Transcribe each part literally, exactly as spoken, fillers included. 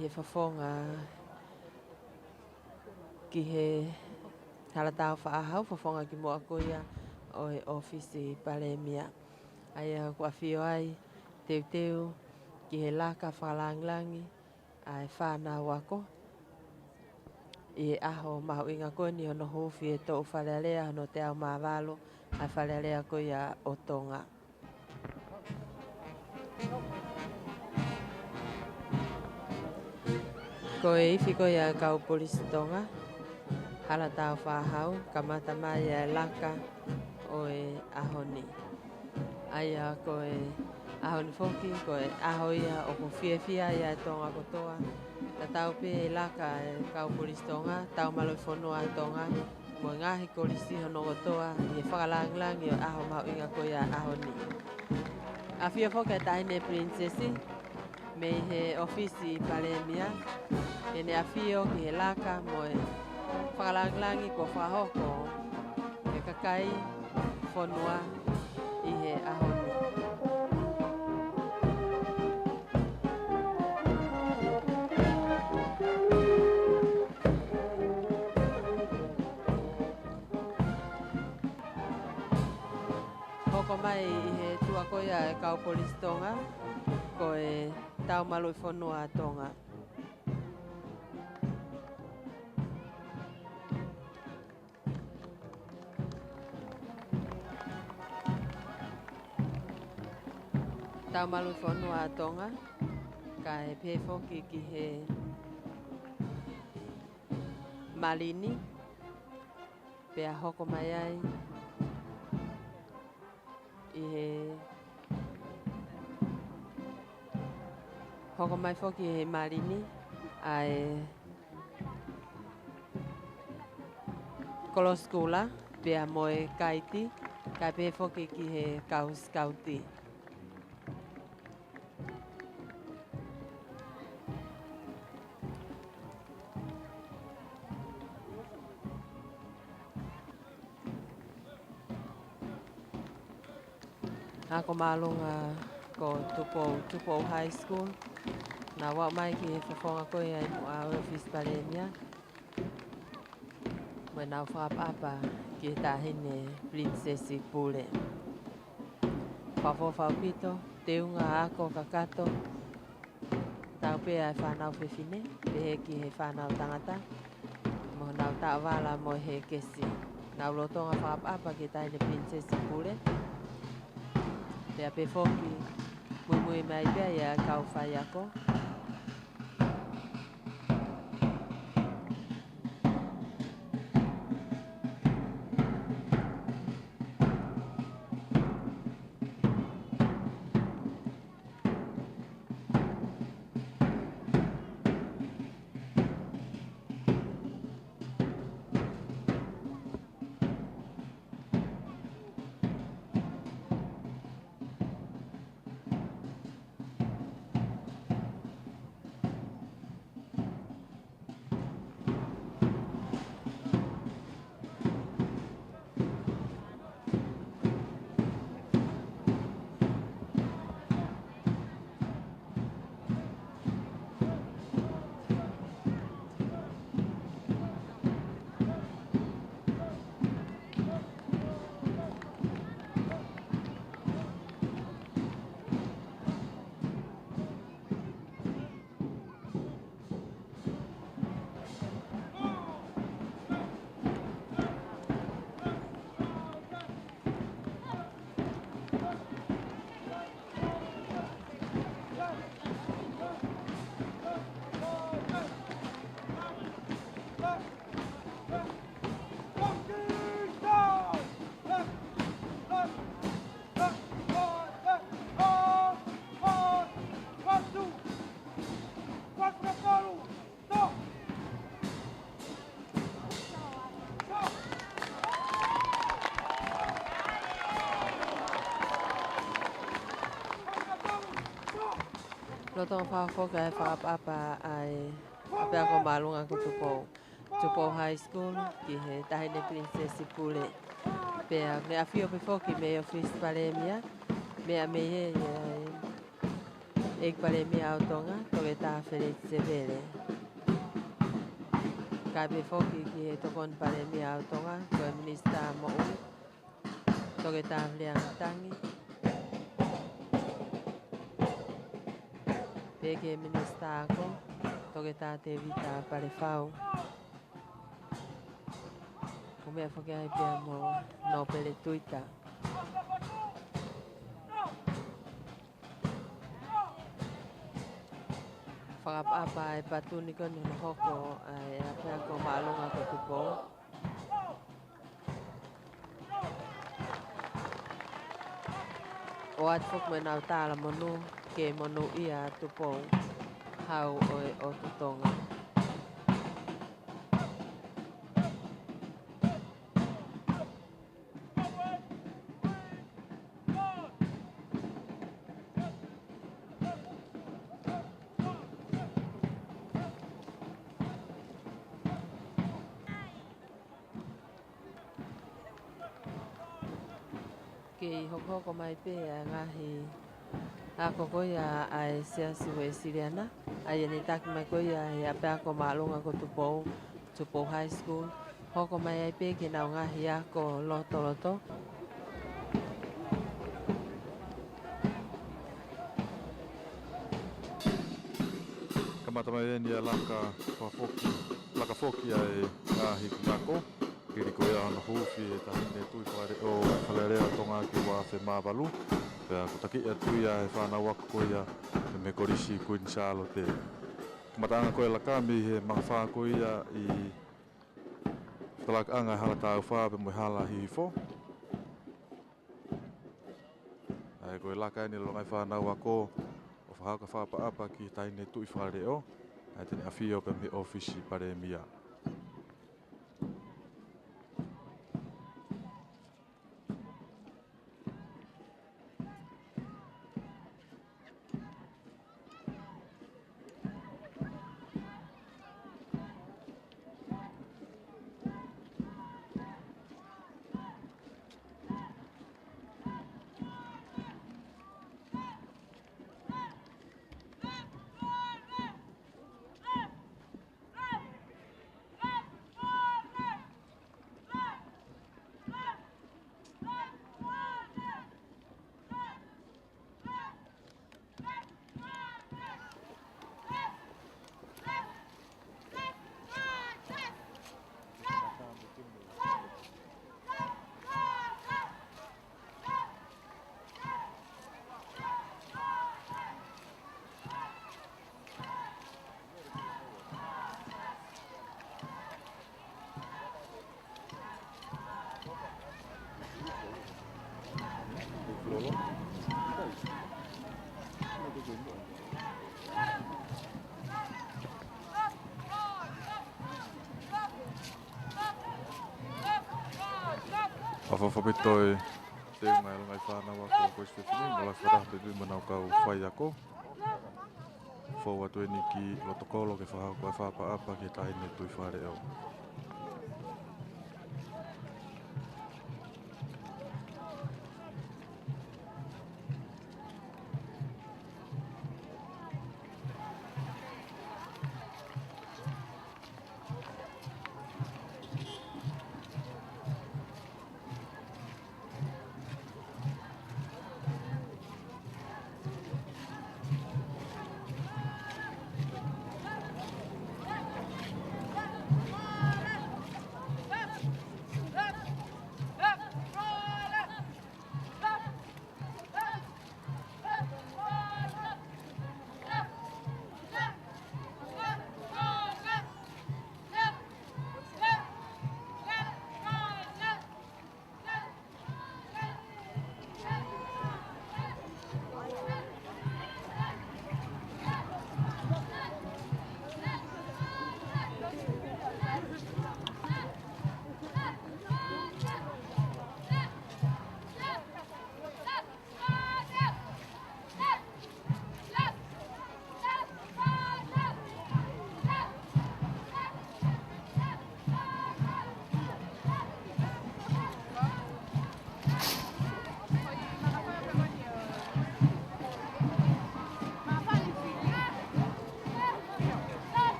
he fofonga ki he Hala Tau Faʻahau, fofonga ki muʻa ko ia ʻo e ʻŌfisi Palēmia. ʻA ia ʻoku ʻafio ai teuteu ki he laka fakalāngilangi ʻa e fānau ako ʻi he ʻaho mahuʻinga ko eni hono huufi e toʻu Fale Alea hono teau mā valu ʻa e Fale Alea ko ia ʻo Tonga. Ko e ifi ko ia ʻa e kau polisi Tonga, Hala Tau Faʻahau, kamata mai ʻa e laka ʻo e ʻaho ni. ʻA ia ko e ʻaho ni foki, ko e ʻaho ia ʻoku fiefia ai ʻa Tonga kotoa. Tatau pē e laka ʻa e kau polisi Tonga, Taumaluʻi Fonua ʻa Tonga, mo e ngaahi kolisi hono kotoa ʻi he fakalāngilangi ʻo e ʻaho mahuʻinga ko ia ʻaho ni. ʻAfio foki ʻa e Taʻahine Pilinisesi mei he ʻŌfisi Palēmia, ke ne ʻafio ki he laka mo e fakalāngilangi kuo fakahoko ʻe he kakai fonua ʻi he ʻaho ni. Hoko mai ʻi he tuʻa ko ia ʻa e kau polisi Tonga, ko e Taumaluʻi Fonua ʻa Tonga. Taumaluʻi Fonua ʻa Tonga, kae pehē foki ki he Malini, pea hoko mai ai ʻi he, hoko mai foki he Malini ʻa e kolo sikula, pea mo e kaiti, kae pehē foki ki he kau sikauti. Ako māʻolunga ko Tupou, Tupou High School. Nau aʻu mai ki he fofonga ko ia ʻi muʻa ʻo e ʻŌfisi Palēmia, mo ʻenau fakaʻapaʻapa ki he Taʻahine Pilinisesi Pule. Fakaʻofoʻofa ʻaupito, teunga ako kakato, tatau pē ʻa e fānau fefine, pehē ki he fānau tangata, mo honau taʻovala mo e hēkesi. Nau lolotonga fakaʻapaʻapa ki he Taʻahine Pilinisesi Pule. Pea pehē foki, muimui mai pē ʻa e kau faiako. Lolotonga fakafoki ʻa e fakaʻapaʻapa ʻa e ʻapiako māʻolunga ko Tupou, Tupou High School, ki he Taʻahine Pilinisesi Pule. Pea ne ʻafio pē foki mei he ʻŌfisi Palēmia, meʻa mei ai ʻa e ʻEiki Palēmia ʻo Tonga, Toketā Feleti Sevele. Kae pehē foki ki he Tokoni Palēmia ʻo Tonga, ko e Minisitā Moʻui, Toketā Filiangitangi. Pehē ki he Minisitā Ako, Toketā Tēvita Palefau. Ko e meʻa foki ai pea mo Nōpele Tuita. Fakaʻapaʻapa e patuni ko eni hono hoko ʻa e ʻapiako māʻolunga ko Tupou. ʻOatu foki mo ʻenau talamonū ke monūʻia ʻa Tupou, hau ʻo e ʻOtu Tonga. Kei hokohoko mai pē ʻa e ngaahi ako ko ia ʻa e Siasi Uēsiliana, ʻa ia naʻe taki mai ko ia ʻi he ʻapiako māʻolunga ko Tupou, Tupou High School, hoko mai ai pē ki heʻenau ngaahi ako lotoloto. Kamata mai eni ʻa e laka fakafoki, laka foki ʻa e ngaahi ako. Hili ko ia hono huufi ʻe he Taʻahine Tuʻi Fakaleʻo Fale Alea ʻo Tonga ki he ua afe mā valu. Pea kuo taki atu ia ʻe he fānau ako ko ia mei he Kolisi Kuini Sālote. Kamataʻanga ko e laka mei he mangafā ko ia ʻi he fetalakaʻanga ʻo e Hala Tāufa pea mo e Hala Hihifo. ʻA ia ko e laka eni ʻa e ngaahi fānau ako ʻo fakahoko e fakaʻapaʻapa ki he Taʻahine Tuʻi Fakaleʻo, ʻa ia te ne ʻafio pē mei he ʻŌfisi Palēmia. ʻOfa ʻaupito e teunga ʻa e ngaahi fānau ako ko ē ʻi Sisifini, mo e laka fakataha pē mo ʻenau kau faiako. Fou atu eni ki loto kolo ke fakahoko e fakaʻapaʻapa ki he Taʻahine Tuʻi Fakaleʻo.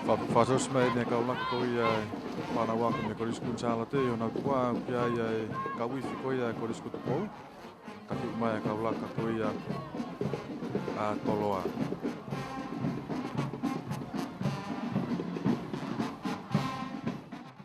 Fa-, fakaʻosi mai ʻeni e kau laka ko ia ʻa e Fānau Ako mei Kolisi Kuini Sālote ʻi honau tukuʻa, ʻoku ʻi ai ʻa e kau ifi ko ia ʻa e Kolisi ko Tupou. Ka kiʻi mai e kau laka ko ia ʻa Toloa.